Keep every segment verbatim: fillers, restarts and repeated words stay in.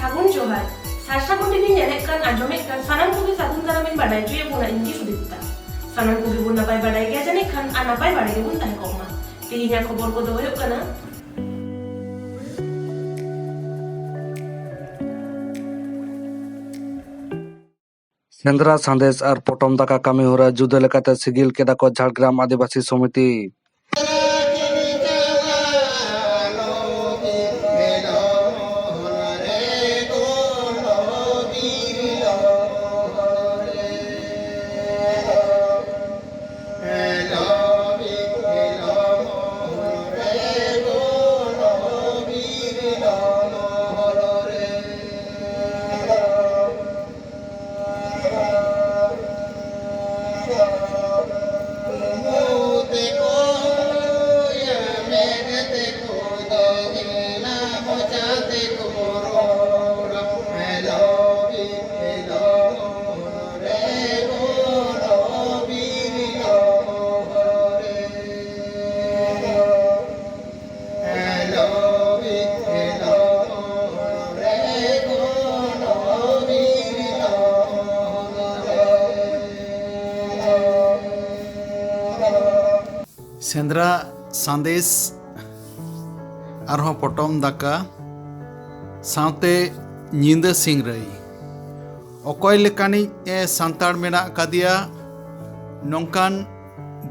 ᱥᱟᱹᱜᱩᱱ ᱡᱚᱦᱟᱨ᱾ ᱥᱟᱨ ᱥᱟᱹᱜᱩᱱ ᱴᱤᱵᱷᱤ ᱧᱮᱞᱮᱫ ᱠᱟᱱ, ᱟᱸᱡᱚᱢᱮᱫ ᱠᱟᱱ ᱥᱟᱱᱟᱢ ᱠᱚᱜᱮ ᱥᱟᱹᱜᱩᱱ ᱫᱟᱨᱟᱢᱤᱧ ᱵᱟᱰᱟᱭ ᱦᱚᱪᱚᱭᱮᱫ ᱵᱚᱱᱟ, ᱤᱧ ᱜᱮ ᱥᱩᱫᱤᱯᱛᱟ᱾ ᱥᱟᱱᱟᱢ ᱠᱚᱜᱮ ᱵᱚᱱ ᱱᱟᱯᱟᱭ ᱵᱟᱰᱟᱭ ᱜᱮᱭᱟ ᱡᱟᱹᱱᱤᱡ ᱠᱷᱟᱱ, ᱟᱨ ᱱᱟᱯᱟᱭ ᱵᱟᱰᱟᱭ ᱜᱮᱵᱚᱱ ᱛᱟᱦᱮᱸ ᱠᱚᱜ ᱢᱟ᱾ ᱛᱮᱦᱮᱧᱟᱜ ᱠᱷᱚᱵᱚᱨ ᱠᱚᱫᱚ ᱦᱩᱭᱩᱜ ᱠᱟᱱᱟ, ᱥᱮᱸᱫᱽᱨᱟ ᱥᱟᱸᱫᱮᱥ ᱟᱨ ᱯᱚᱴᱚᱢ ᱫᱟᱠᱟ ᱠᱟᱹᱢᱤ ᱦᱚᱨᱟ ᱡᱩᱫᱟᱹ ᱞᱮᱠᱟᱛᱮ ᱥᱤᱜᱤᱞ ᱠᱮᱫᱟ ᱠᱚ ᱡᱷᱟᱲᱜᱨᱟᱢ ᱟᱹᱫᱤᱵᱟᱹᱥᱤ ᱥᱚᱢᱤᱛᱤ᱾ ᱥᱮᱸᱫᱽᱨᱟ ᱥᱟᱸᱫᱮᱥ, ᱟᱨᱦᱚᱸ ᱯᱚᱴᱚᱢ ᱫᱟᱠᱟ, ᱥᱟᱶᱛᱮ ᱧᱤᱫᱟᱹ ᱥᱤᱝᱨᱟᱹᱭ᱾ ᱚᱠᱚᱭ ᱞᱮᱠᱟᱱᱤᱡ ᱮ ᱥᱟᱱᱛᱟᱲ ᱢᱮᱱᱟᱜ ᱟᱠᱟᱫᱮᱭᱟ, ᱱᱚᱝᱠᱟᱱ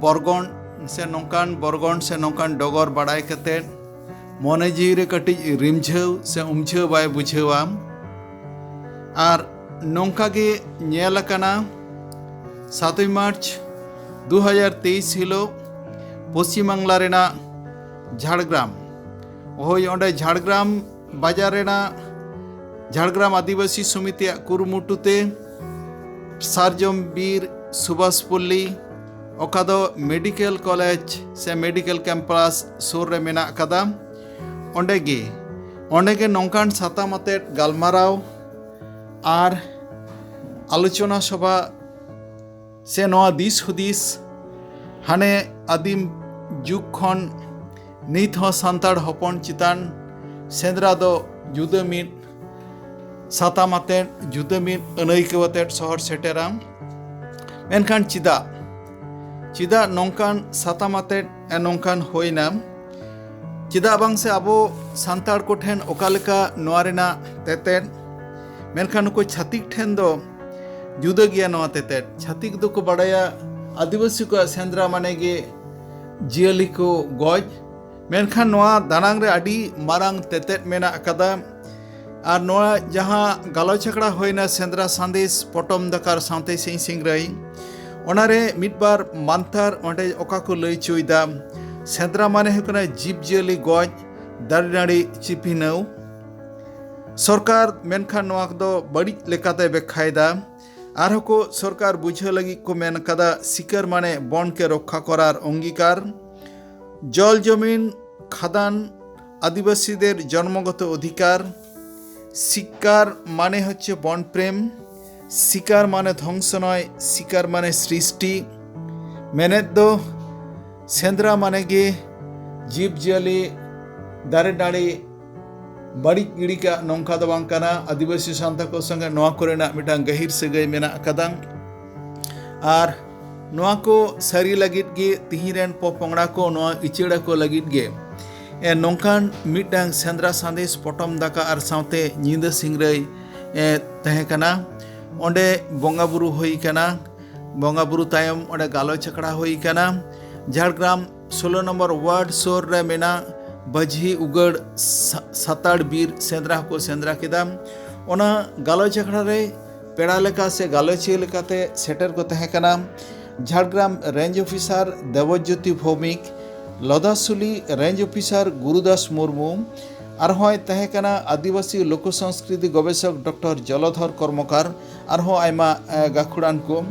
ᱵᱚᱨᱜᱚᱱ ᱥᱮ ᱱᱚᱝᱠᱟᱱ ᱵᱚᱨᱜᱚᱱ ᱥᱮ ᱱᱚᱝᱠᱟᱱ ᱰᱚᱜᱚᱨ ᱵᱟᱲᱟᱭ ᱠᱟᱛᱮᱫ ᱢᱚᱱᱮ ᱡᱤᱣᱤ ᱨᱮ ᱠᱟᱹᱴᱤᱡ ᱨᱤᱢᱡᱷᱟᱹᱣ ᱥᱮ ᱩᱢᱡᱷᱟᱹᱣ ᱵᱟᱭ ᱵᱩᱡᱷᱟᱹᱣᱟ᱾ ᱟᱨ ᱱᱚᱝᱠᱟ ᱜᱮ ᱧᱮᱞ ᱟᱠᱟᱱᱟ, ᱥᱟᱛᱳᱭ ᱢᱟᱨᱪ ᱫᱩ ᱦᱟᱡᱟᱨ ᱛᱮᱭᱤᱥ ᱦᱤᱞᱳᱜ ᱯᱚᱥᱪᱤᱢ ᱵᱟᱝᱞᱟ ᱨᱮᱱᱟᱜ ᱡᱷᱟᱲᱜᱨᱟᱢ, ᱦᱳᱭ, ᱚᱸᱰᱮ ᱡᱷᱟᱲᱜᱨᱟᱢ ᱵᱟᱡᱟᱨ ᱨᱮᱱᱟᱜ ᱡᱷᱟᱲᱜᱨᱟᱢ ᱟᱹᱫᱤᱵᱟᱹᱥᱤ ᱥᱚᱢᱤᱛᱤᱭᱟᱜ ᱠᱩᱨᱩᱢᱩᱴᱩ ᱛᱮ ᱥᱟᱨᱡᱚᱢ ᱵᱤᱨ ᱥᱩᱵᱷᱟᱥ ᱯᱚᱞᱞᱤ, ᱚᱠᱟ ᱫᱚ ᱢᱮᱰᱤᱠᱮᱞ ᱠᱚᱞᱮᱡᱽ ᱥᱮ ᱢᱮᱰᱤᱠᱮᱞ ᱠᱮᱢᱯᱟᱥ ᱥᱩᱨ ᱨᱮ ᱢᱮᱱᱟᱜ ᱟᱠᱟᱫᱟ, ᱚᱸᱰᱮ ᱜᱮ, ᱚᱸᱰᱮ ᱜᱮ ᱱᱚᱝᱠᱟᱱ ᱥᱟᱛᱟᱢ ᱟᱛᱮᱫ ᱜᱟᱞᱢᱟᱨᱟᱣ ᱟᱨ ᱟᱞᱳᱪᱚᱱᱟ ᱥᱚᱵᱷᱟ ᱥᱮ ᱱᱚᱣᱟ ᱫᱤᱥ ᱦᱩᱫᱤᱥ, ᱦᱟᱱᱮ ᱟᱹᱫᱤᱢ ᱡᱩᱜᱽ ᱠᱷᱚᱱ ᱱᱤᱛ ᱦᱚᱸ ᱥᱟᱱᱛᱟᱲ ᱦᱚᱯᱚᱱ ᱪᱮᱛᱟᱱ ᱥᱮᱸᱫᱽᱨᱟ ᱫᱚ ᱡᱩᱫᱟᱹ ᱢᱤᱫ ᱥᱟᱛᱟᱢ ᱟᱛᱮᱫ, ᱡᱩᱫᱟᱹ ᱢᱤᱫ ᱟᱹᱱᱟᱹᱭᱠᱟᱹᱣ ᱟᱛᱮᱫ ᱥᱚᱦᱚᱨ ᱥᱮᱴᱮᱨᱟ᱾ ᱢᱮᱱᱠᱷᱟᱱ ᱪᱮᱫᱟᱜ? ᱪᱮᱫᱟᱜ ᱱᱚᱝᱠᱟᱱ ᱥᱟᱛᱟᱢ ᱟᱛᱮᱫ ᱱᱚᱝᱠᱟᱱ ᱦᱩᱭᱱᱟ? ᱪᱮᱫᱟᱜ ᱵᱟᱝ ᱥᱮ ᱟᱵᱚ ᱥᱟᱱᱛᱟᱲ ᱠᱚᱴᱷᱮᱱ ᱚᱠᱟ ᱞᱮᱠᱟ ᱱᱚᱣᱟ ᱨᱮᱱᱟᱜ ᱛᱮᱛᱮᱫ, ᱢᱮᱱᱠᱷᱟᱱ ᱱᱩᱠᱩ ᱪᱷᱟᱹᱛᱤᱠ ᱴᱷᱮᱱ ᱫᱚ ᱡᱩᱫᱟᱹ ᱜᱮᱭᱟ ᱱᱚᱣᱟ ᱛᱮᱛᱮᱫ᱾ ᱪᱷᱟᱹᱛᱤᱠ ᱫᱚᱠᱚ ᱵᱟᱲᱟᱭᱟ ᱟᱹᱫᱤᱵᱟᱹᱥᱤ ᱠᱚᱣᱟᱜ ᱥᱮᱸᱫᱽᱨᱟ ᱢᱟᱱᱮ ᱜᱮ ᱡᱤᱭᱟᱹᱞᱤ ᱠᱚ ᱜᱚᱡ, ᱢᱮᱱᱠᱷᱟᱱ ᱱᱚᱣᱟ ᱫᱟᱱᱟᱝ ᱨᱮ ᱟᱹᱰᱤ ᱢᱟᱨᱟᱝ ᱛᱮᱛᱮᱫ ᱢᱮᱱᱟᱜ ᱟᱠᱟᱫᱟ᱾ ᱟᱨ ᱱᱚᱣᱟ ᱡᱟᱦᱟᱸ ᱜᱟᱞᱚᱪ ᱟᱠᱷᱲᱟ ᱦᱩᱭᱱᱟ ᱥᱮᱸᱫᱽᱨᱟ ᱥᱟᱸᱫᱮᱥ ᱯᱚᱴᱚᱢ ᱫᱟᱠᱟᱨ ᱥᱟᱶᱛᱮ ᱥᱤᱧ ᱥᱤᱝᱨᱟᱹᱭ, ᱚᱱᱟᱨᱮ ᱢᱤᱫ ᱵᱟᱨ ᱢᱟᱱᱛᱟᱨ ᱚᱸᱰᱮ ᱚᱠᱟ ᱠᱚ ᱞᱟᱹᱭ ᱦᱚᱪᱚᱭᱮᱫᱟ, ᱥᱮᱸᱫᱽᱨᱟ ᱢᱟᱱᱮ ᱦᱩᱭᱩᱜ ᱠᱟᱱᱟ ᱡᱤᱵᱽ ᱡᱤᱭᱟᱹᱞᱤ ᱜᱚᱡ, ᱫᱟᱨᱮ ᱱᱟᱹᱲᱤ ᱪᱤᱯᱤᱱᱟᱹᱣ᱾ ᱥᱚᱨᱠᱟᱨ ᱢᱮᱱᱠᱷᱟᱱ ᱱᱚᱣᱟ ᱠᱚᱫᱚ ᱵᱟᱹᱲᱤᱡ ᱞᱮᱠᱟᱛᱮ ᱵᱮᱠᱷᱟᱭᱮᱫᱟ᱾ ᱟᱨᱦᱚᱸ ᱠᱚ ᱥᱚᱨᱠᱟᱨ ᱵᱩᱡᱷᱟᱹᱣ ᱞᱟᱹᱜᱤᱫ ᱠᱚ ᱢᱮᱱ ᱠᱟᱫᱟ, ᱥᱤᱠᱟᱨ ᱢᱟᱱᱮ ᱵᱚᱱ ᱠᱮ ᱨᱚᱠᱠᱷᱟ ᱠᱚᱨᱟᱨ ᱚᱝᱜᱤᱠᱟᱨ, ᱡᱚᱞ ᱡᱚᱢᱤᱱ ᱠᱷᱟᱫᱟᱱ, ᱟᱹᱫᱤᱵᱟᱹᱥᱤᱫᱮᱨ ᱡᱚᱱᱢᱚᱜᱚᱛᱚ ᱚᱫᱷᱤᱠᱟᱨ, ᱥᱤᱠᱟᱨ ᱢᱟᱱᱮ ᱦᱚᱪᱪᱷᱮ ᱵᱚᱱ ᱯᱨᱮᱢ, ᱥᱤᱠᱟᱨ ᱢᱟᱱᱮ ᱫᱷᱚᱝᱥᱚ ᱱᱚᱭ, ᱥᱤᱠᱟᱨ ᱢᱟᱱᱮ ᱥᱨᱤᱥᱴᱤ᱾ ᱢᱮᱱᱮᱫ ᱫᱚ ᱥᱮᱸᱫᱽᱨᱟ ᱢᱟᱱᱮ ᱜᱮ ᱡᱤᱵᱽ ᱡᱤᱭᱟᱹᱞᱤ, ᱫᱟᱨᱮ ᱱᱟᱹᱲᱤ ᱵᱟᱹᱲᱤᱡ ᱜᱤᱰᱤ ᱠᱟᱜ, ᱱᱚᱝᱠᱟ ᱫᱚ ᱵᱟᱝ ᱠᱟᱱᱟ᱾ ᱟᱹᱫᱤᱵᱟᱹᱥᱤ ᱥᱟᱶᱛᱟ ᱠᱚ ᱥᱚᱸᱜᱮ ᱱᱚᱣᱟ ᱠᱚᱨᱮᱱᱟᱜ ᱢᱤᱫᱴᱟᱝ ᱜᱟᱹᱦᱤᱨ ᱥᱟᱹᱜᱟᱹᱭ ᱢᱮᱱᱟᱜ ᱟᱠᱟᱫᱟ᱾ ᱟᱨ ᱱᱚᱣᱟ ᱠᱚ ᱥᱟᱹᱨᱤ ᱞᱟᱹᱜᱤᱫ ᱜᱮ ᱛᱤᱦᱤᱧ ᱨᱮᱱ ᱯᱚᱯᱚᱝᱲᱟ ᱠᱚ ᱱᱚᱣᱟ ᱤᱪᱟᱹᱲ ᱟᱠᱚ ᱞᱟᱹᱜᱤᱫ ᱜᱮ, ᱮ, ᱱᱚᱝᱠᱟᱱ ᱢᱤᱫᱴᱟᱝ ᱥᱮᱸᱫᱽᱨᱟ ᱥᱟᱸᱫᱮᱥ ᱯᱚᱴᱚᱢ ᱫᱟᱠᱟ ᱟᱨ ᱥᱟᱶᱛᱮ ᱧᱤᱫᱟᱹ ᱥᱤᱝᱨᱟᱹᱭ, ᱮ, ᱛᱟᱦᱮᱸ ᱠᱟᱱᱟ᱾ ᱚᱸᱰᱮ ᱵᱚᱸᱜᱟ ᱵᱩᱨᱩ ᱦᱩᱭ ᱠᱟᱱᱟ᱾ ᱵᱚᱸᱜᱟ ᱵᱩᱨᱩ ᱛᱟᱭᱚᱢ ᱚᱸᱰᱮ ᱜᱟᱞᱚᱪ ᱟᱠᱷᱲᱟ ᱦᱩᱭ ᱠᱟᱱᱟ᱾ ᱡᱷᱟᱲᱜᱨᱟᱢ ᱥᱳᱞᱳ ᱱᱚᱢᱵᱚᱨ ᱣᱟᱨᱰ ᱥᱩᱨ ᱨᱮ ᱢᱮᱱᱟᱜ ᱵᱟᱹᱡᱷᱤ ᱩᱜᱟᱹᱲ ᱥᱟ-, ᱥᱟᱛᱟᱲ ᱵᱤᱨ ᱥᱮᱸᱫᱽᱨᱟ ᱦᱚᱸᱠᱚ ᱥᱮᱸᱫᱽᱨᱟ ᱠᱮᱫᱟ᱾ ᱚᱱᱟ ᱜᱟᱞᱚᱪ ᱟᱠᱷᱲᱟ ᱨᱮ ᱯᱮᱲᱟ ᱞᱮᱠᱟ ᱥᱮ ᱜᱟᱞᱚᱪᱤᱭᱟᱹ ᱞᱮᱠᱟᱛᱮ ᱥᱮᱴᱮᱨ ᱠᱚ ᱛᱟᱦᱮᱸ ᱠᱟᱱᱟ Jhargram range officer Debojyoti Bhowmik, Lodhasuli range officer Gurudas Murmu, ᱟᱨᱦᱚᱸᱭ ᱛᱟᱦᱮᱸ ᱠᱟᱱᱟ ᱟᱹᱫᱤᱵᱟᱹᱥᱤ ᱞᱳᱠᱚ ᱥᱚᱝᱥᱠᱨᱤᱛᱤ ᱜᱚᱵᱮᱥᱚᱠ ᱰᱚᱠᱴᱚᱨ ᱡᱚᱞᱚᱫᱷᱚᱨ ᱠᱚᱨᱢᱚᱠᱟᱨ, ᱟᱨᱦᱚᱸ ᱟᱭᱢᱟ, ᱮ, ᱜᱟᱹᱠᱷᱩᱲᱟᱱ ᱠᱚ᱾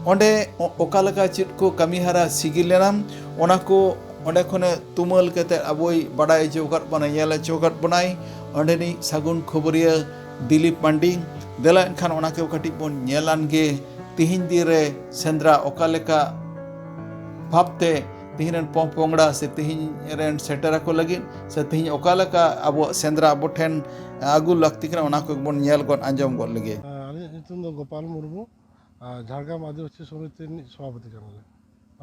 ᱚᱸᱰᱮ ᱚ-, ᱚᱠᱟ ᱞᱮᱠᱟ ᱪᱮᱫ ᱠᱚ ᱠᱟᱹᱢᱤ ᱦᱟᱨᱟ ᱥᱤᱜᱤᱞ ᱞᱮᱱᱟ, ᱚᱱᱟ ᱠᱚ ᱚᱸᱰᱮ ᱠᱷᱚᱱᱮ ᱛᱩᱢᱟᱹᱞ ᱠᱟᱛᱮ ᱟᱵᱚᱭ ᱵᱟᱰᱟᱭ ᱦᱚᱪᱚ ᱟᱠᱟᱫ ᱵᱚᱱᱟᱭ, ᱧᱮᱞ ᱦᱚᱪᱚ ᱟᱠᱟᱫ ᱵᱚᱱᱟᱭ ᱚᱸᱰᱮᱱᱤᱡ ᱥᱟᱹᱜᱩᱱ ᱠᱷᱚᱵᱚᱨᱤᱭᱟᱹ ᱫᱤᱞᱤᱯ ᱢᱟᱱᱰᱤ᱾ ᱫᱮᱞᱟ ᱮᱱᱠᱷᱟᱱ ᱚᱱᱟ ᱠᱚ ᱠᱟᱹᱴᱤᱡ ᱵᱚᱱ ᱧᱮᱞᱟᱱ ᱜᱮ, ᱛᱤᱦᱤᱧ ᱫᱤᱱ ᱨᱮ ᱥᱮᱸᱫᱽᱨᱟ ᱚᱠᱟ ᱞᱮᱠᱟ ᱵᱷᱟᱵᱽᱛᱮ ᱛᱤᱦᱤᱧ ᱨᱮᱱ ᱯᱚᱝ ᱯᱚᱝᱲᱟ ᱥᱮ ᱛᱤᱦᱤᱧ ᱨᱮᱱ ᱥᱮᱴᱮᱨ ᱟᱠᱚ ᱞᱟᱹᱜᱤᱫ ᱥᱮ ᱛᱤᱦᱤᱧ ᱚᱠᱟ ᱞᱮᱠᱟ ᱟᱵᱚᱣᱟᱜ ᱥᱮᱸᱫᱽᱨᱟ ᱟᱵᱚ ᱴᱷᱮᱱ ᱟᱹᱜᱩ ᱞᱟᱹᱠᱛᱤ ᱠᱟᱱᱟ, ᱚᱱᱟ ᱠᱚᱜᱮ ᱵᱚᱱ ᱧᱮᱞ ᱜᱚᱫ ᱟᱸᱡᱚᱢ ᱜᱚᱫ ᱞᱮᱜᱮ᱾ ᱟᱹᱞᱤᱧᱟᱜ ᱧᱩᱛᱩᱢ ᱫᱚ ᱜᱳᱯᱟᱞ ᱢᱩᱨᱢᱩ, ᱟᱨ ᱡᱷᱟᱲᱜᱨᱟᱢ ᱟᱹᱫᱤᱵᱟᱹᱥᱤ ᱥᱚᱢᱤᱛᱤ ᱨᱤᱱᱤᱡ ᱥᱚᱵᱷᱟᱯᱚᱛᱤ ᱠᱟᱱᱟᱞᱤᱧ᱾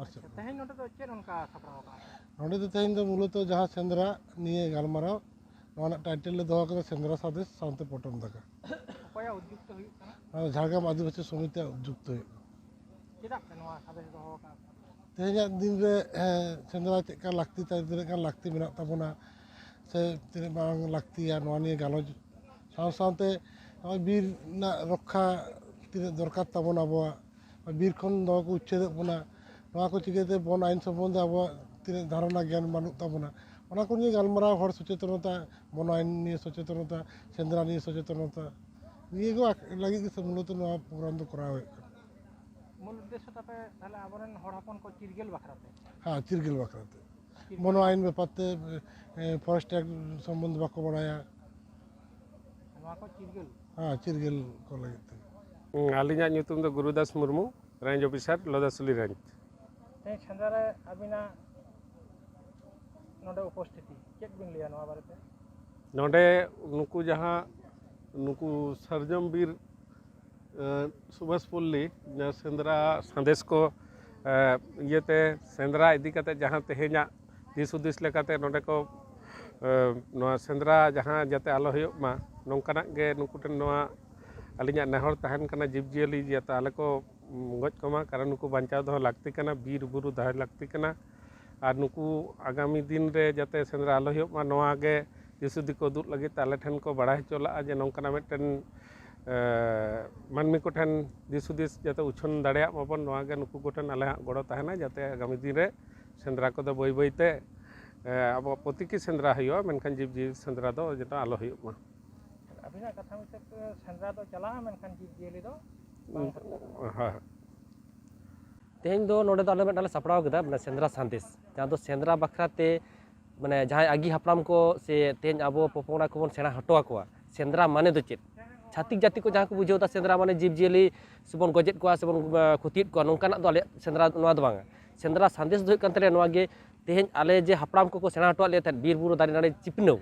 ᱟᱪᱪᱷᱟ, ᱛᱮᱦᱮᱧ ᱱᱚᱰᱮ ᱫᱚ ᱪᱮᱫ ᱚᱱᱠᱟ ᱥᱟᱯᱲᱟᱣ ᱟᱠᱟᱱᱟ? ᱱᱚᱰᱮ ᱫᱚ ᱛᱮᱦᱮᱧ ᱫᱚ ᱢᱩᱞᱚᱛᱚ ᱡᱟᱦᱟᱸ ᱥᱮᱸᱫᱽᱨᱟ ᱱᱤᱭᱮ ᱜᱟᱞᱢᱟᱨᱟᱣ, ᱱᱚᱣᱟ ᱨᱮᱱᱟᱜ ᱴᱟᱭᱴᱮᱞ ᱞᱮ ᱫᱚᱦᱚ ᱟᱠᱟᱫᱟ ᱥᱮᱸᱫᱽᱨᱟ ᱥᱟᱸᱫᱮᱥ ᱥᱟᱶᱛᱮ ᱯᱚᱴᱚᱢ ᱫᱟᱠᱟ᱾ ᱚᱠᱚᱭᱟᱜ ᱩᱫᱽᱡᱩᱠ ᱛᱮ ᱦᱩᱭᱩᱜ ᱠᱟᱱᱟ? ᱱᱚᱣᱟ ᱫᱚ ᱡᱷᱟᱲᱜᱨᱟᱢ ᱟᱹᱫᱤᱵᱟᱹᱥᱤ ᱥᱚᱢᱤᱛᱤᱭᱟᱜ ᱩᱫᱽᱡᱩᱠ ᱛᱮ ᱦᱩᱭᱩᱜ ᱠᱟᱱᱟ᱾ ᱪᱮᱫᱟᱜ ᱯᱮ ᱱᱚᱣᱟ ᱥᱟᱸᱫᱮᱥ ᱫᱚᱦᱚ ᱟᱠᱟᱫᱟ? ᱛᱮᱦᱮᱧᱟᱜ ᱫᱤᱱ ᱨᱮ, ᱮᱸ, ᱥᱮᱸᱫᱽᱨᱟ ᱪᱮᱫ ᱞᱮᱠᱟ ᱞᱟᱹᱠᱛᱤ, ᱛᱤᱱᱟᱹᱜ ᱜᱟᱱ ᱞᱟᱹᱠᱛᱤ ᱢᱮᱱᱟᱜ ᱛᱟᱵᱚᱱᱟ ᱥᱮ ᱛᱤᱱᱟᱹᱜ ᱵᱟᱝ ᱞᱟᱹᱠᱛᱤᱭᱟ, ᱱᱚᱣᱟ ᱱᱤᱭᱮ ᱜᱟᱞᱚᱪ ᱥᱟᱶ ᱥᱟᱶᱛᱮ ᱱᱚᱜᱼᱚᱭ ᱵᱤᱨ ᱨᱮᱱᱟᱜ ᱨᱚᱠᱠᱷᱟ ᱛᱤᱱᱟᱹᱜ ᱫᱚᱨᱠᱟᱨ ᱛᱟᱵᱚᱱ ᱟᱵᱚᱣᱟᱜ, ᱵᱤᱨ ᱠᱷᱚᱱ ᱱᱚᱣᱟ ᱠᱚ ᱩᱪᱪᱷᱮᱫᱚᱜ ᱵᱚᱱᱟ, ᱱᱚᱣᱟ ᱠᱚ ᱪᱤᱠᱟᱹᱛᱮ ᱵᱚᱱ ᱟᱹᱭᱤᱱ ᱥᱚᱢᱵᱚᱱᱫᱷᱮ ᱟᱵᱚᱣᱟᱜ ᱛᱤᱱᱟᱹᱜ ᱫᱷᱟᱨᱚᱱᱟ ᱜᱮᱭᱟᱱ ᱵᱟᱹᱱᱩᱜ ᱛᱟᱵᱚᱱᱟ, ᱚᱱᱟ ᱠᱚ ᱱᱤᱭᱮ ᱜᱟᱞᱢᱟᱨᱟᱣ, ᱦᱚᱲ ᱥᱚᱪᱮᱛᱚᱱᱚᱛᱟ, ᱵᱚᱱ ᱟᱹᱭᱤᱱ ᱱᱤᱭᱮ ᱥᱚᱪᱮᱛᱚᱱᱚᱛᱟ, ᱥᱮᱸᱫᱽᱨᱟ ᱱᱤᱭᱮ ᱥᱚᱪᱮᱛᱚᱱᱚᱛᱟ, ᱱᱤᱭᱟᱹ ᱠᱚ ᱞᱟᱹᱜᱤᱫ ᱜᱮ ᱥᱮ ᱢᱩᱞᱚᱛᱚ ᱱᱚᱣᱟ ᱯᱨᱳᱜᱨᱟᱢ ᱫᱚ ᱠᱚᱨᱟᱣ ᱦᱩᱭᱩᱜ ᱠᱟᱱᱟ᱾ ᱢᱩᱞ ᱩᱫᱽᱫᱮᱥᱥᱚ ᱛᱟᱯᱮ ᱛᱟᱦᱞᱮ ᱟᱵᱚᱨᱮᱱ ᱦᱚᱲ ᱦᱚᱯᱚᱱ ᱠᱚ ᱪᱤᱨᱜᱟᱹᱞ ᱵᱟᱠᱷᱨᱟ ᱛᱮ? ᱦᱮᱸ, ᱪᱤᱨᱜᱟᱹᱞ ᱵᱟᱠᱷᱨᱟ ᱛᱮ᱾ ᱪᱤᱨᱜᱟᱹᱞ ᱵᱚᱱᱚ ᱟᱹᱭᱤᱱ ᱵᱮᱯᱟᱨ ᱛᱮ, ᱮ, ᱯᱷᱚᱨᱮᱥᱴ ᱮᱠᱴ ᱥᱚᱢᱵᱚᱱᱫᱷᱮ ᱵᱟᱠᱚ ᱵᱟᱲᱟᱭᱟ᱾ ᱱᱚᱣᱟ ᱠᱚ ᱪᱤᱨᱜᱟᱹᱞ? ᱦᱮᱸ, ᱪᱤᱨᱜᱟᱹᱞ ᱠᱚ ᱞᱟᱹᱜᱤᱫ ᱛᱮ᱾ ᱦᱩᱸ, ᱟᱹᱞᱤᱧᱟᱜ ᱧᱩᱛᱩᱢ ᱫᱚ Gurudas Murmu, range officer, Lodhasuli range. ᱛᱮᱦᱮᱧ ᱥᱮᱸᱫᱽᱨᱟ ᱨᱮ ᱟᱹᱵᱤᱱᱟᱜ ᱱᱚᱰᱮ ᱩᱯᱚᱥᱛᱷᱤᱛᱤ, ᱪᱮᱫ ᱵᱤᱱ ᱞᱟᱹᱭᱟ ᱱᱚᱣᱟ ᱵᱟᱨᱮᱛᱮ? ᱱᱚᱰᱮ ᱱᱩᱠᱩ ᱡᱟᱦᱟᱸ, ᱱᱩᱠᱩ ᱥᱟᱨᱡᱚᱢ ᱵᱤᱨ, ᱮᱸ, ᱥᱩᱵᱷᱟᱥ ᱯᱚᱞᱞᱤ, ᱡᱟᱦᱟᱸ ᱥᱮᱸᱫᱽᱨᱟ ᱥᱟᱸᱫᱮᱥ ᱠᱚ, ᱮᱸ, ᱤᱭᱟᱹᱛᱮ ᱥᱮᱸᱫᱽᱨᱟ ᱤᱫᱤ ᱠᱟᱛᱮ ᱡᱟᱦᱟᱸ ᱛᱮᱦᱮᱧᱟᱜ ᱫᱤᱥ ᱦᱩᱫᱤᱥ ᱞᱮᱠᱟᱛᱮ ᱱᱚᱰᱮ ᱠᱚ, ᱮᱸ, ᱱᱚᱣᱟ ᱥᱮᱸᱫᱽᱨᱟ ᱡᱟᱦᱟᱸ ᱡᱟᱛᱮ ᱟᱞᱚ ᱦᱩᱭᱩᱜ ᱢᱟ, ᱱᱚᱝᱠᱟᱱᱟᱜ ᱜᱮ ᱱᱩᱠᱩ ᱴᱷᱮᱱ ᱱᱚᱣᱟ ᱟᱹᱞᱤᱧᱟᱜ ᱱᱮᱦᱚᱨ ᱛᱟᱦᱮᱱ ᱠᱟᱱᱟ, ᱡᱤᱵᱽᱼᱡᱤᱭᱟᱹᱞᱤ ᱡᱟᱛᱮ ᱟᱞᱚ ᱠᱚ, ᱩᱸ, ᱜᱚᱡ ᱠᱚᱢᱟ, ᱠᱟᱨᱚᱱ ᱱᱩᱠᱩ ᱵᱟᱧᱪᱟᱣ ᱫᱚᱦᱚ ᱞᱟᱹᱠᱛᱤ ᱠᱟᱱᱟ, ᱵᱤᱨ ᱵᱩᱨᱩ ᱫᱚᱦᱚᱭ ᱞᱟᱹᱠᱛᱤ ᱠᱟᱱᱟ᱾ ᱟᱨ ᱱᱩᱠᱩ ᱟᱜᱟᱢᱤ ᱫᱤᱱ ᱨᱮ ᱡᱟᱛᱮ ᱥᱮᱸᱫᱽᱨᱟ ᱟᱞᱚ ᱦᱩᱭᱩᱜ ᱢᱟ, ᱱᱚᱣᱟ ᱜᱮ ᱫᱤᱥ ᱦᱩᱫᱤᱥ ᱠᱚ ᱩᱫᱩᱜ ᱞᱟᱹᱜᱤᱫ ᱛᱮ ᱟᱞᱮ ᱴᱷᱮᱱ ᱠᱚ ᱵᱟᱲᱟᱭ ᱦᱚᱪᱚ ᱞᱟᱜᱼᱟ ᱡᱮ ᱱᱚᱝᱠᱟᱱᱟᱜ ᱢᱤᱫᱴᱮᱱ, ᱮ, ᱢᱟᱹᱱᱢᱤ ᱠᱚᱴᱷᱮᱱ ᱫᱤᱥ ᱦᱩᱫᱤᱥ ᱡᱟᱛᱮ ᱩᱪᱷᱟᱹᱱ ᱫᱟᱲᱮᱭᱟᱜ ᱢᱟᱵᱚᱱ, ᱱᱚᱣᱟ ᱜᱮ ᱱᱩᱠᱩ ᱠᱚᱴᱷᱮᱱ ᱟᱞᱮᱭᱟᱜ ᱜᱚᱲᱚ ᱛᱟᱦᱮᱱᱟ, ᱡᱟᱛᱮ ᱟᱜᱟᱢᱤ ᱫᱤᱱ ᱨᱮ ᱥᱮᱸᱫᱽᱨᱟ ᱠᱚᱫᱚ ᱵᱟᱹᱭ ᱵᱟᱹᱭ ᱛᱮ, ᱮ, ᱟᱵᱚᱣᱟᱜ ᱯᱨᱚᱛᱤᱴᱤ ᱥᱮᱸᱫᱽᱨᱟ ᱦᱩᱭᱩᱜᱼᱟ, ᱢᱮᱱᱠᱷᱟᱱ ᱡᱤᱵᱽ ᱡᱤᱭᱟᱹᱞᱤ ᱥᱮᱸᱫᱽᱨᱟ ᱫᱚ ᱡᱟᱛᱮ ᱟᱞᱚ ᱦᱩᱭᱩᱜ ᱢᱟ᱾ ᱟᱹᱵᱤᱱᱟᱜ ᱠᱟᱛᱷᱟ ᱢᱚᱛᱚ ᱛᱮ ᱥᱮᱸᱫᱽᱨᱟ ᱫᱚ ᱪᱟᱞᱟᱜᱼᱟ, ᱢᱮᱱᱠᱷᱟᱱ ᱡᱤᱵᱽ ᱡᱤᱭᱟᱹᱞᱤ ᱫᱚ ᱵᱟᱝ ᱥᱮᱸᱫᱽᱨᱟ᱾ ᱦᱮᱸ᱾ ᱛᱮᱦᱮᱧ ᱫᱚ ᱱᱚᱰᱮ ᱫᱚ ᱟᱞᱮ ᱢᱤᱫᱴᱟᱝ ᱞᱮ ᱥᱟᱯᱲᱟᱣ ᱠᱮᱫᱟ, ᱢᱟᱱᱮ ᱥᱮᱸᱫᱽᱨᱟ ᱥᱟᱸᱫᱮᱥ, ᱡᱟᱦᱟᱸ ᱫᱚ ᱥᱮᱸᱫᱽᱨᱟ ᱵᱟᱠᱷᱨᱟ ᱛᱮ, ᱢᱟᱱᱮ ᱡᱟᱦᱟᱸᱭ ᱟᱹᱜᱤ ᱦᱟᱯᱲᱟᱢ ᱠᱚ ᱥᱮ ᱛᱮᱦᱮᱧ ᱟᱵᱚ ᱯᱚᱯᱚᱝᱲᱟ ᱠᱚᱵᱚᱱ ᱥᱮᱬᱟ ᱦᱚᱴᱚ ᱟᱠᱚᱣᱟ, ᱥᱮᱸᱫᱽᱨᱟ ᱢᱟᱱᱮ ᱫᱚ ᱪᱮᱫ? ᱪᱷᱟᱹᱛᱤᱠ ᱡᱟᱹᱛᱤ ᱠᱚ ᱡᱟᱦᱟᱸ ᱠᱚ ᱵᱩᱡᱷᱟᱹᱣ ᱮᱫᱟ ᱥᱮᱸᱫᱽᱨᱟ ᱢᱟᱱᱮ ᱡᱤᱵᱽ ᱡᱤᱭᱟᱹᱞᱤ ᱥᱮᱵᱚᱱ ᱜᱚᱡᱮᱫ ᱠᱚᱣᱟ ᱥᱮᱵᱚᱱ, ᱟᱸ, ᱠᱷᱚᱛᱤᱭᱮᱫ ᱠᱚᱣᱟ, ᱱᱚᱝᱠᱟᱱᱟᱜ ᱫᱚ ᱟᱞᱮᱭᱟᱜ ᱥᱮᱸᱫᱽᱨᱟ ᱱᱚᱣᱟ ᱫᱚ ᱵᱟᱝᱟ᱾ ᱥᱮᱸᱫᱽᱨᱟ ᱥᱟᱸᱫᱮᱥ ᱫᱚ ᱦᱩᱭᱩᱜ ᱠᱟᱱ ᱛᱟᱞᱮᱭᱟ ᱱᱚᱣᱟ ᱜᱮ, ᱛᱮᱦᱮᱧ ᱟᱞᱮ ᱡᱮ ᱦᱟᱯᱲᱟᱢ ᱠᱚᱠᱚ ᱥᱮᱬᱟ ᱦᱚᱴᱚᱣᱟᱜ ᱞᱮᱭᱟ ᱛᱟᱦᱮᱸᱫ ᱵᱤᱨ ᱵᱩᱨᱩ ᱫᱟᱨᱮ ᱱᱟᱹᱲᱤ ᱪᱤᱯᱱᱟᱹᱣ,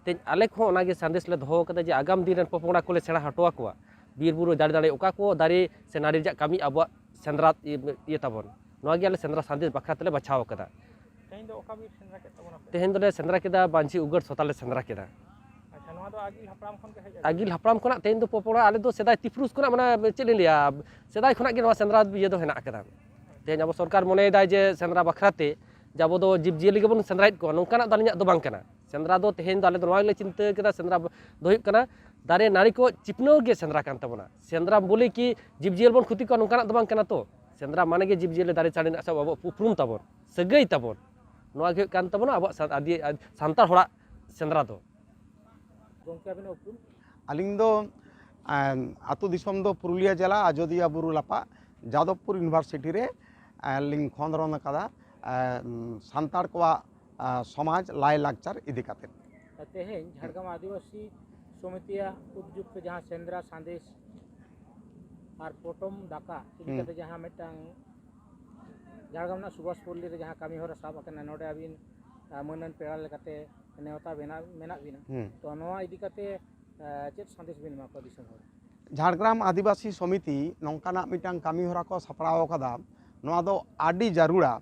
ᱛᱮᱦᱮᱧ ᱟᱞᱮ ᱠᱚᱦᱚᱸ ᱚᱱᱟ ᱜᱮ ᱥᱟᱸᱫᱮᱥ ᱞᱮ ᱫᱚᱦᱚ ᱠᱟᱫᱟ ᱡᱮ ᱟᱜᱟᱢ ᱫᱤᱱ ᱨᱮᱱ ᱯᱚᱯᱚᱝᱲᱟ ᱠᱚᱞᱮ ᱥᱮᱬᱟ ᱦᱚᱴᱚ ᱟᱠᱚᱣᱟ ᱵᱤᱨ ᱵᱩᱨᱩ ᱫᱟᱨᱮ ᱱᱟᱹᱲᱤ ᱚᱠᱟ ᱠᱚ ᱫᱟᱨᱮ ᱥᱮ ᱱᱟᱹᱲᱤ ᱨᱮᱭᱟᱜ ᱠᱟᱹᱢᱤ ᱟᱵᱚᱣᱟᱜ ᱥᱮᱸᱫᱽᱨᱟ ᱤᱭᱟᱹ ᱤᱭᱟᱹ ᱛᱟᱵᱚᱱ᱾ ᱱᱚᱣᱟ ᱜᱮ ᱟᱞᱮ ᱥᱮᱸᱫᱽᱨᱟ ᱥᱟᱸᱫᱮᱥ ᱵᱟᱠᱷᱨᱟ ᱛᱮᱞᱮ ᱵᱟᱪᱷᱟᱣ ᱟᱠᱟᱫᱟ᱾ ᱛᱮᱦᱮᱧ ᱫᱚ ᱚᱠᱟ ᱵᱤᱨ ᱥᱮᱸᱫᱽᱨᱟ ᱠᱮᱫ ᱛᱟᱵᱚᱱᱟ ᱯᱮ? ᱛᱮᱦᱮᱧ ᱫᱚᱞᱮ ᱥᱮᱸᱫᱽᱨᱟ ᱠᱮᱫᱟ ᱵᱟᱹᱧᱪᱤ ᱩᱜᱟᱹᱲ ᱥᱚᱛᱟ ᱞᱮ ᱥᱮᱸᱫᱽᱨᱟ ᱠᱮᱫᱟ᱾ ᱟᱪᱪᱷᱟ, ᱱᱚᱣᱟ ᱫᱚ ᱟᱹᱜᱤᱞ ᱦᱟᱯᱲᱟᱢ ᱠᱷᱚᱱ ᱜᱮ ᱦᱮᱡ ᱟᱹᱜᱤᱞ ᱦᱟᱯᱲᱟᱢ ᱠᱷᱚᱱᱟᱜ ᱛᱮᱦᱮᱧ ᱫᱚ ᱯᱚᱯᱚᱲᱟ, ᱟᱞᱮ ᱫᱚ ᱥᱮᱫᱟᱭ ᱛᱤᱯᱨᱩᱥ ᱠᱷᱚᱱᱟᱜ, ᱢᱟᱱᱮ ᱪᱮᱫ ᱞᱤᱧ ᱞᱟᱹᱭᱟ, ᱥᱮᱫᱟᱭ ᱠᱷᱚᱱᱟᱜ ᱜᱮ ᱱᱚᱣᱟ ᱥᱮᱸᱫᱽᱨᱟ ᱤᱭᱟᱹ ᱫᱚ ᱦᱮᱱᱟᱜ ᱟᱠᱟᱫᱟ᱾ ᱛᱮᱦᱮᱧ ᱟᱵᱚ ᱥᱚᱨᱠᱟᱨ ᱢᱚᱱᱮᱭᱮᱫᱟᱭ ᱡᱮ ᱥᱮᱸᱫᱽᱨᱟ ᱵᱟᱠᱷᱨᱟ ᱛᱮ ᱡᱮ ᱟᱵᱚ ᱫᱚ ᱡᱤᱵᱽᱼᱡᱤᱭᱟᱹᱞᱤ ᱜᱮᱵᱚᱱ ᱥᱮᱸᱫᱽᱨᱟᱭᱮᱫ ᱠᱚᱣᱟ, ᱱᱚᱝᱠᱟᱱᱟᱜ ᱫᱚ ᱟᱹᱞᱤᱧᱟᱜ ᱫᱚ ᱵᱟᱝ ᱠᱟᱱᱟ᱾ ᱥᱮᱸᱫᱽᱨᱟ ᱫᱚ ᱛᱮᱦᱮᱧ ᱫᱚ ᱟᱞᱮ ᱫᱚ ᱱᱚᱣᱟ ᱜᱮᱞᱮ ᱪᱤᱱᱛᱟᱹ ᱠᱮᱫᱟ, ᱥᱮᱸᱫᱽᱨᱟ ᱫᱚ ᱦᱩᱭᱩᱜ ᱠᱟᱱᱟ ᱫᱟᱨᱮ ᱱᱟᱹᱲᱤ ᱠᱚ ᱪᱤᱯᱱᱟᱹᱣ ᱜᱮ ᱥᱮᱸᱫᱽᱨᱟ ᱠᱟᱱ ᱛᱟᱵᱚᱱᱟ᱾ ᱥᱮᱸᱫᱽᱨᱟ ᱵᱚᱞᱮ ᱠᱤ ᱡᱤᱵᱽᱼᱡᱤᱭᱟᱹᱞᱤ ᱵᱚᱱ ᱠᱷᱚᱛᱤ ᱠᱚᱣᱟ, ᱱᱚᱝᱠᱟᱱᱟᱜ ᱫᱚ ᱵᱟᱝ ᱠᱟᱱᱟ ᱛᱚ᱾ ᱥᱮᱸᱫᱽᱨᱟ ᱢᱟᱱᱮ ᱜᱮ ᱡᱤᱵᱽᱼᱡᱤᱭᱟᱹᱞᱤ ᱫᱟᱨᱮ ᱪᱟᱹᱲᱤ ᱨᱮᱱᱟᱜ ᱥᱟᱶ ᱟᱵᱚᱣᱟᱜ ᱩᱯᱨᱩᱢ ᱛᱟᱵᱚᱱ, ᱥᱟᱹᱜᱟᱹᱭ ᱛᱟᱵᱚᱱ᱾ ᱱᱚᱣᱟ ᱜᱮ ᱦᱩᱭᱩᱜ ᱠᱟᱱ ᱛᱟᱵᱚᱱᱟ ᱟᱵᱚᱣᱟᱜ ᱥᱟ-, ᱟᱹᱫᱤ-, ᱥᱟᱱᱛᱟᱲ ᱦᱚᱲᱟᱜ ᱥᱮᱸᱫᱽᱨᱟ ᱫᱚ᱾ ᱜᱚᱢᱠᱮ, ᱟᱵᱤᱱᱟᱜ ᱩᱯᱨᱩᱢ? ᱟᱹᱞᱤᱧ ᱫᱚ, ᱮᱸ, ᱟᱹᱛᱩ ᱫᱤᱥᱚᱢ ᱫᱚ ᱯᱩᱨᱩᱞᱤᱭᱟᱹ ᱡᱮᱞᱟ, ᱟᱡᱚᱫᱤᱭᱟᱹ ᱵᱩᱨᱩ ᱞᱟᱯᱟᱜ, ᱡᱟᱫᱚᱵᱽᱯᱩᱨ ᱤᱭᱩᱱᱤᱵᱷᱟᱨᱥᱤᱴᱤ ᱨᱮ, ᱮᱸ, ᱞᱤᱧ ᱠᱷᱚᱸᱫᱽᱨᱚᱱ ᱟᱠᱟᱫᱟ, ᱮᱸ, ᱥᱟᱱᱛᱟᱲ ᱠᱚᱣᱟᱜ, ᱮᱸ, ᱥᱚᱢᱟᱡᱽ ᱞᱟᱭᱼᱞᱟᱠᱪᱟᱨ ᱤᱫᱤ ᱠᱟᱛᱮᱫ᱾ ᱛᱮᱦᱮᱧ ᱡᱷᱟᱲᱜᱨᱟᱢ ᱟᱹᱫᱤᱵᱟᱹᱥᱤ ᱥᱚᱢᱤᱛᱤᱭᱟᱜ ᱩᱫᱽᱡᱳᱜᱽ ᱛᱮ ᱡᱟᱦᱟᱸ ᱥᱮᱸᱫᱽᱨᱟ ᱥᱟᱸᱫᱮᱥ ᱟᱨ ᱯᱚᱴᱚᱢ ᱫᱟᱠᱟ ᱤᱫᱤ ᱦᱩᱸ᱾ ᱠᱟᱛᱮ ᱡᱟᱦᱟᱸ ᱢᱤᱫᱴᱟᱝ ᱡᱷᱟᱲᱜᱨᱟᱢ ᱨᱮᱱᱟᱜ ᱥᱩᱵᱷᱟᱥ ᱯᱚᱞᱞᱤ ᱨᱮ ᱡᱟᱦᱟᱸ ᱠᱟᱹᱢᱤ ᱦᱚᱨᱟ ᱥᱟᱵ ᱟᱠᱟᱱᱟ, ᱱᱚᱰᱮ ᱟᱹᱵᱤᱱ, ᱟᱸ, ᱢᱟᱹᱱᱟᱱ ᱯᱮᱲᱟ ᱞᱮᱠᱟᱛᱮ ᱱᱮᱣᱛᱟ ᱵᱮᱱᱟᱣ ᱢᱮᱱᱟᱜ ᱵᱤᱱᱟ᱾ ᱦᱩᱸ᱾ ᱛᱚ, ᱱᱚᱣᱟ ᱤᱫᱤ ᱠᱟᱛᱮ, ᱟᱸ, ᱪᱮᱫ ᱥᱟᱸᱫᱮᱥ ᱵᱤᱱ ᱮᱢᱟ ᱠᱚᱣᱟ ᱫᱤᱥᱚᱢ ᱦᱚᱲ? ᱡᱷᱟᱲᱜᱨᱟᱢ ᱟᱹᱫᱤᱵᱟᱹᱥᱤ ᱥᱚᱢᱤᱛᱤ ᱱᱚᱝᱠᱟᱱᱟᱜ ᱢᱤᱫᱴᱟᱝ ᱠᱟᱹᱢᱤ ᱦᱚᱨᱟ ᱠᱚ ᱥᱟᱯᱲᱟᱣ ᱟᱠᱟᱫᱟ, ᱱᱚᱣᱟ ᱫᱚ ᱟᱹᱰᱤ ᱡᱟᱹᱨᱩᱲᱟ᱾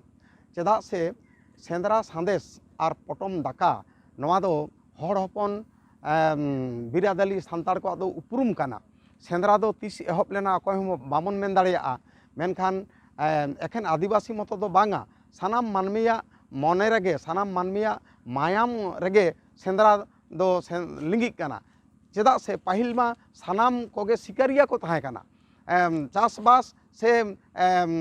ᱪᱮᱫᱟᱜ ᱥᱮ ᱥᱮᱸᱫᱽᱨᱟ ᱥᱟᱸᱫᱮᱥ ᱟᱨ ᱯᱚᱴᱚᱢ ᱫᱟᱠᱟ, ᱱᱚᱣᱟ ᱫᱚ ᱦᱚᱲ ᱦᱚᱯᱚᱱ, ᱮᱢ, ᱵᱤᱨᱟᱫᱟᱞᱤ ᱥᱟᱱᱛᱟᱲ ᱠᱚᱣᱟᱜ ᱫᱚ ᱩᱯᱨᱩᱢ ᱠᱟᱱᱟ᱾ ᱥᱮᱸᱫᱽᱨᱟ ᱫᱚ ᱛᱤᱥ ᱮᱦᱚᱵ ᱞᱮᱱᱟ ᱚᱠᱚᱭ ᱦᱚᱸ ᱵᱟᱵᱚᱱ ᱢᱮᱱ ᱫᱟᱲᱮᱭᱟᱜᱼᱟ, ᱢᱮᱱᱠᱷᱟᱱ, ᱮᱢ, ᱮᱠᱷᱮᱱ ᱟᱹᱫᱤᱵᱟᱹᱥᱤ ᱢᱚᱛᱚ ᱫᱚ ᱵᱟᱝᱟ, ᱥᱟᱱᱟᱢ ᱢᱟᱹᱱᱢᱤᱭᱟᱜ ᱢᱚᱱᱮ ᱨᱮᱜᱮ, ᱥᱟᱱᱟᱢ ᱢᱟᱹᱱᱢᱤᱭᱟᱜ ᱢᱟᱭᱟᱢ ᱨᱮᱜᱮ ᱥᱮᱸᱫᱽᱨᱟ ᱫᱚ ᱥᱮ-, ᱞᱤᱸᱜᱤᱜ ᱠᱟᱱᱟ᱾ ᱪᱮᱫᱟᱜ ᱥᱮ ᱯᱟᱹᱦᱤᱞ ᱢᱟ ᱥᱟᱱᱟᱢ ᱠᱚᱜᱮ ᱥᱤᱠᱟᱹᱨᱤᱭᱟᱹ ᱠᱚ ᱛᱟᱦᱮᱸ ᱠᱟᱱᱟ᱾ ᱮᱢ, ᱪᱟᱥᱵᱟᱥ ᱥᱮ, ᱮᱢ,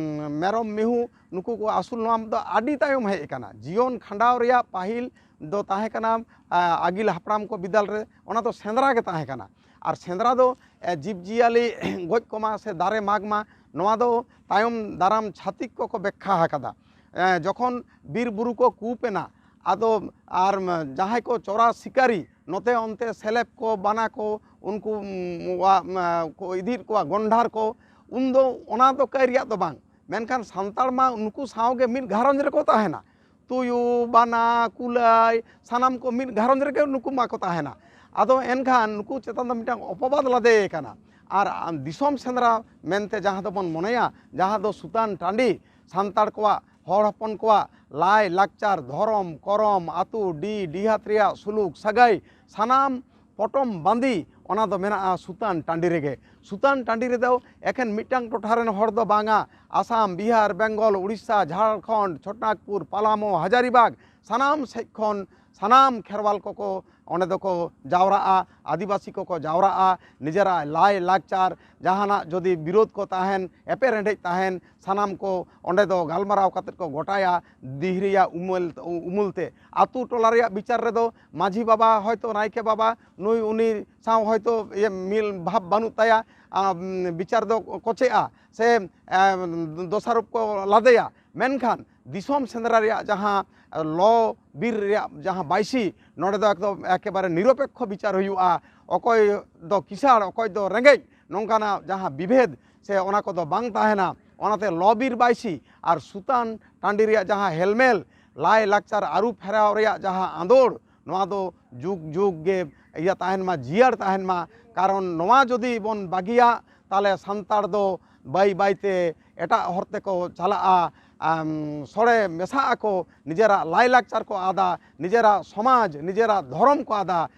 ᱢᱮᱨᱚᱢ ᱢᱤᱦᱩ ᱱᱩᱠᱩ ᱠᱚ ᱟᱹᱥᱩᱞ, ᱱᱚᱣᱟ ᱫᱚ ᱟᱹᱰᱤ ᱛᱟᱭᱚᱢ ᱦᱮᱡ ᱟᱠᱟᱱᱟ᱾ ᱡᱤᱭᱚᱱ ᱠᱷᱟᱸᱰᱟᱣ ᱨᱮᱭᱟᱜ ᱯᱟᱹᱦᱤᱞ ᱫᱚ ᱛᱟᱦᱮᱸ ᱠᱟᱱᱟ, ᱟ, ᱟᱹᱜᱤᱞ ᱦᱟᱯᱲᱟᱢ ᱠᱚ ᱵᱤᱫᱟᱹᱞ ᱨᱮ ᱚᱱᱟ ᱫᱚ ᱥᱮᱸᱫᱽᱨᱟ ᱜᱮ ᱛᱟᱦᱮᱸ ᱠᱟᱱᱟ᱾ ᱟᱨ ᱥᱮᱸᱫᱽᱨᱟ ᱫᱚ, ᱮ, ᱡᱤᱵᱽᱼᱡᱤᱭᱟᱹᱞᱤ ᱜᱚᱡ ᱠᱚᱢᱟ ᱥᱮ ᱫᱟᱨᱮ ᱢᱟᱜᱽ ᱢᱟ, ᱱᱚᱣᱟ ᱫᱚ ᱛᱟᱭᱚᱢ ᱫᱟᱨᱟᱢ ᱪᱷᱟᱹᱛᱤᱠ ᱠᱚᱠᱚ ᱵᱮᱠᱠᱷᱟ ᱟᱠᱟᱫᱟ᱾ ᱮ, ᱡᱚᱠᱷᱚᱱ ᱵᱤᱨ ᱵᱩᱨᱩ ᱠᱚ ᱠᱩᱯ ᱮᱱᱟ, ᱟᱫᱚ ᱟᱨ ᱡᱟᱦᱟᱸᱭ ᱠᱚ ᱪᱚᱨᱟ ᱥᱤᱠᱟᱨᱤ ᱱᱚᱛᱮ ᱚᱱᱛᱮ ᱥᱮᱞᱮᱵ ᱠᱚ, ᱵᱟᱱᱟ ᱠᱚ, ᱩᱱᱠᱩ, ᱩᱢ, ᱣᱟ-, ᱢᱟ-, ᱠᱚ ᱤᱫᱤᱭᱮᱫ ᱠᱚᱣᱟ ᱜᱚᱱᱰᱟᱨ ᱠᱚ, ᱩᱱᱫᱚ ᱚᱱᱟ ᱫᱚ ᱠᱟᱹᱭ ᱨᱮᱭᱟᱜ ᱫᱚ ᱵᱟᱝ, ᱢᱮᱱᱠᱷᱟᱱ ᱥᱟᱱᱛᱟᱲ ᱢᱟ ᱱᱩᱠᱩ ᱥᱟᱶᱜᱮ ᱢᱤᱫ ᱜᱷᱟᱨᱚᱸᱡᱽ ᱨᱮᱠᱚ ᱛᱟᱦᱮᱱᱟ᱾ ᱛᱩᱭᱩ, ᱵᱟᱱᱟ, ᱠᱩᱞᱟᱹᱭ, ᱥᱟᱱᱟᱢ ᱠᱚ ᱢᱤᱫ ᱜᱷᱟᱨᱚᱸᱡᱽ ᱨᱮᱜᱮ ᱱᱩᱠᱩ ᱢᱟᱠᱚ ᱛᱟᱦᱮᱱᱟ᱾ ᱟᱫᱚ ᱮᱱᱠᱷᱟᱱ ᱱᱩᱠᱩ ᱪᱮᱛᱟᱱ ᱫᱚ ᱢᱤᱫᱴᱟᱝ ᱚᱯᱚᱵᱟᱫ ᱞᱟᱫᱮ ᱠᱟᱱᱟ᱾ ᱟᱨ ᱫᱤᱥᱚᱢ ᱥᱮᱸᱫᱽᱨᱟ ᱢᱮᱱᱛᱮ ᱡᱟᱦᱟᱸ ᱫᱚᱵᱚᱱ ᱢᱚᱱᱮᱭᱟ, ᱡᱟᱦᱟᱸ ᱫᱚ ᱥᱩᱛᱟᱱ ᱴᱟᱺᱰᱤ, ᱥᱟᱱᱛᱟᱲ ᱠᱚᱣᱟᱜ, ᱦᱚᱲ ᱦᱚᱯᱚᱱ ᱠᱚᱣᱟᱜ ᱞᱟᱭ ᱞᱟᱠᱪᱟᱨ, ᱫᱷᱚᱨᱚᱢ ᱠᱚᱨᱚᱢ, ᱟᱹᱛᱩ ᱰᱤ ᱰᱤᱦᱟᱛ ᱨᱮᱭᱟᱜ ᱥᱩᱞᱩᱠ ᱥᱟᱹᱜᱟᱹᱭ, ᱥᱟᱱᱟᱢ ᱯᱚᱴᱚᱢ ᱵᱟᱸᱫᱤ, ᱚᱱᱟ ᱫᱚ ᱢᱮᱱᱟᱜᱼᱟ ᱥᱩᱛᱟᱱ ᱴᱟᱺᱰᱤ ᱨᱮᱜᱮ᱾ ᱥᱩᱛᱟᱱ ᱴᱟᱺᱰᱤ ᱨᱮᱫᱚ ᱮᱠᱷᱮᱱ ᱢᱤᱫᱴᱟᱝ ᱴᱚᱴᱷᱟ ᱨᱮᱱ ᱦᱚᱲ ᱫᱚ ᱵᱟᱝᱟ, ᱟᱥᱟᱢ, ᱵᱤᱦᱟᱨ, ᱵᱮᱝᱜᱚᱞ, ᱩᱲᱤᱥᱥᱟ, ᱡᱷᱟᱲᱠᱷᱚᱸᱰ, ᱪᱷᱳᱴᱱᱟᱜᱽᱯᱩᱨ, ᱯᱟᱞᱟᱢᱳ, ᱦᱟᱡᱟᱨᱤᱵᱟᱜᱽ, ᱥᱟᱱᱟᱢ ᱥᱮᱫ ᱠᱷᱚᱱ ᱥᱟᱱᱟᱢ ᱠᱷᱮᱨᱣᱟᱞ ᱠᱚᱠᱚ ᱚᱸᱰᱮ ᱫᱚᱠᱚ ᱡᱟᱣᱨᱟᱜᱼᱟ, ᱟᱹᱫᱤᱵᱟᱹᱥᱤ ᱠᱚᱠᱚ ᱡᱟᱣᱨᱟᱜᱼᱟ᱾ ᱱᱤᱡᱮᱨᱟᱜ ᱞᱟᱭ ᱞᱟᱠᱪᱟᱨ, ᱡᱟᱦᱟᱱᱟᱜ ᱡᱩᱫᱤ ᱵᱤᱨᱳᱫᱷ ᱠᱚ ᱛᱟᱦᱮᱱ, ᱮᱯᱮᱨᱦᱮᱸᱰᱮᱡ ᱛᱟᱦᱮᱱ, ᱥᱟᱱᱟᱢ ᱠᱚ ᱚᱸᱰᱮ ᱫᱚ ᱜᱟᱞᱢᱟᱨᱟᱣ ᱠᱟᱛᱮᱫ ᱠᱚ ᱜᱚᱴᱟᱭᱟ᱾ ᱫᱤᱦᱨᱤᱭᱟ ᱩᱢᱩᱞ, ᱩᱢᱩᱞ ᱛᱮ ᱟᱛᱳ ᱴᱚᱞᱟ ᱨᱮᱭᱟᱜ ᱵᱤᱪᱟᱨ ᱨᱮᱫᱚ ᱢᱟᱹᱡᱷᱤ ᱵᱟᱵᱟ, ᱦᱚᱭᱛᱳ ᱱᱟᱭᱠᱮ ᱵᱟᱵᱟ, ᱱᱩᱭ ᱩᱱᱤ ᱥᱟᱶ ᱦᱚᱭᱛᱳ ᱤᱭᱟᱹ ᱢᱤᱞ ᱵᱷᱟᱵᱽ ᱵᱟᱹᱱᱩᱜ ᱛᱟᱭᱟ, ᱟᱢ, ᱵᱤᱪᱟᱨ ᱫᱚ ᱠᱚᱪᱮᱜᱼᱟ ᱥᱮ, ᱮᱢ, ᱫᱳᱥᱟᱨᱳᱯ ᱠᱚ ᱞᱟᱫᱮᱭᱟ᱾ ᱢᱮᱱᱠᱷᱟᱱ ᱫᱤᱥᱚᱢ ᱥᱮᱸᱫᱽᱨᱟ ᱨᱮᱭᱟᱜ ᱡᱟᱦᱟᱸ ᱞᱚ ᱵᱤᱨ ᱨᱮᱭᱟᱜ ᱡᱟᱦᱟᱸ ᱵᱟᱭᱥᱤ, ᱱᱚᱰᱮ ᱫᱚ ᱮᱠᱫᱚᱢ ᱮᱠᱮᱵᱟᱨᱮ ᱱᱤᱨᱚᱯᱮᱠᱠᱷᱚ ᱵᱤᱪᱟᱨ ᱦᱩᱭᱩᱜᱼᱟ᱾ ᱚᱠᱚᱭ ᱫᱚ ᱠᱤᱥᱟᱹᱬ, ᱚᱠᱚᱭ ᱫᱚ ᱨᱮᱸᱜᱮᱡ, ᱱᱚᱝᱠᱟᱱᱟᱜ ᱡᱟᱦᱟᱸ ᱵᱤᱵᱷᱮᱫ ᱥᱮ ᱚᱱᱟ ᱠᱚᱫᱚ ᱵᱟᱝ ᱛᱟᱦᱮᱱᱟ᱾ ᱚᱱᱟᱛᱮ ᱞᱚ ᱵᱤᱨ ᱵᱟᱭᱥᱤ ᱟᱨ ᱥᱩᱛᱟᱱ ᱴᱟᱺᱰᱤ ᱨᱮᱭᱟᱜ ᱡᱟᱦᱟᱸ ᱦᱮᱞᱢᱮᱞ, ᱞᱟᱭ ᱞᱟᱠᱪᱟᱨ ᱟᱹᱨᱩ ᱯᱷᱮᱨᱟᱣ ᱨᱮᱭᱟᱜ ᱡᱟᱦᱟᱸ ᱟᱸᱫᱳᱲ, ᱱᱚᱣᱟ ᱫᱚ ᱡᱩᱜᱽ ᱡᱩᱜᱽ ᱜᱮ ᱤᱭᱟᱹ ᱛᱟᱦᱮᱱ ᱢᱟ, ᱡᱤᱭᱟᱹᱲ ᱛᱟᱦᱮᱱ ᱢᱟ᱾ ᱠᱟᱨᱚᱱ ᱱᱚᱣᱟ ᱡᱩᱫᱤ ᱵᱚᱱ ᱵᱟᱹᱜᱤᱭᱟ, ᱛᱟᱦᱚᱞᱮ ᱥᱟᱱᱛᱟᱲ ᱫᱚ ᱵᱟᱹᱭ ᱵᱟᱹᱭᱛᱮ ᱮᱴᱟᱜ ᱦᱚᱨ ᱛᱮᱠᱚ ᱪᱟᱞᱟᱜᱼᱟ, ᱟᱢ, ᱥᱚᱲᱮ ᱢᱮᱥᱟᱜ ᱟᱠᱚ, ᱱᱤᱡᱮᱨᱟᱜ ᱞᱟᱭᱞᱟᱠᱪᱟᱨ ᱠᱚ ᱟᱫᱟ, ᱱᱤᱡᱮᱨᱟᱜ ᱥᱚᱢᱟᱡᱽ, ᱱᱤᱡᱮᱨᱟᱜ ᱫᱷᱚᱨᱚᱢ ᱠᱚ ᱟᱫᱟ᱾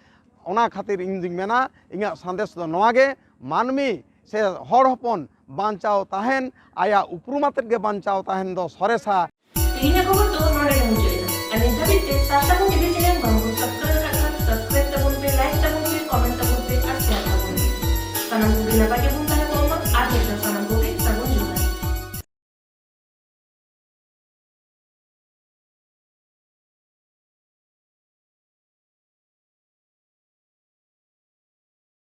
ᱚᱱᱟ ᱠᱷᱟᱹᱛᱤᱨ ᱤᱧ ᱫᱩᱧ ᱢᱮᱱᱟ, ᱤᱧᱟᱹᱜ ᱥᱟᱸᱫᱮᱥ ᱫᱚ ᱱᱚᱣᱟ ᱜᱮ, ᱢᱟᱹᱱᱢᱤ ᱥᱮ ᱦᱚᱲ ᱦᱚᱯᱚᱱ ᱵᱟᱧᱪᱟᱣ ᱛᱟᱦᱮᱱ, ᱟᱭᱟᱜ ᱩᱯᱨᱩᱢ ᱟᱛᱮᱫ ᱜᱮ ᱵᱟᱧᱪᱟᱣ ᱛᱟᱦᱮᱱ ᱫᱚ ᱥᱚᱨᱮᱥᱟ᱾ ᱛᱮᱦᱮᱧᱟᱜ ᱠᱷᱚᱵᱚᱨ ᱫᱚ ᱱᱚᱰᱮ ᱜᱮ ᱢᱩᱪᱟᱹᱫ ᱮᱱᱟ᱾ ᱟᱨ ᱱᱤᱛ ᱫᱷᱟᱹᱵᱤᱡ ᱛᱮ ᱥᱟᱨᱥᱟᱜᱚᱱ ᱴᱤᱵᱷᱤ ᱪᱮᱱᱮᱞ ᱵᱟᱝ ᱵᱚᱱ ᱥᱟᱵᱥᱠᱨᱟᱭᱤᱵ ᱟᱠᱟᱫ ᱠᱷᱟᱱ, ᱥᱟᱵᱥᱠᱨᱟᱭᱤᱵ ᱛᱟᱵᱚᱱ ᱯᱮ, ᱞᱟᱭᱤᱠ ᱛᱟᱵᱚᱱ ᱯᱮ, ᱠᱚᱢᱮᱱᱴ ᱛᱟᱵᱚᱱ ᱯᱮ ᱟᱨ ᱥᱮᱭᱟᱨ ᱛᱟᱵᱚᱱ ᱯᱮ᱾ ᱥᱟᱱᱟᱢ ᱠᱚᱜᱮ ᱱᱟᱯᱟᱭ ᱜᱮᱵᱚᱱ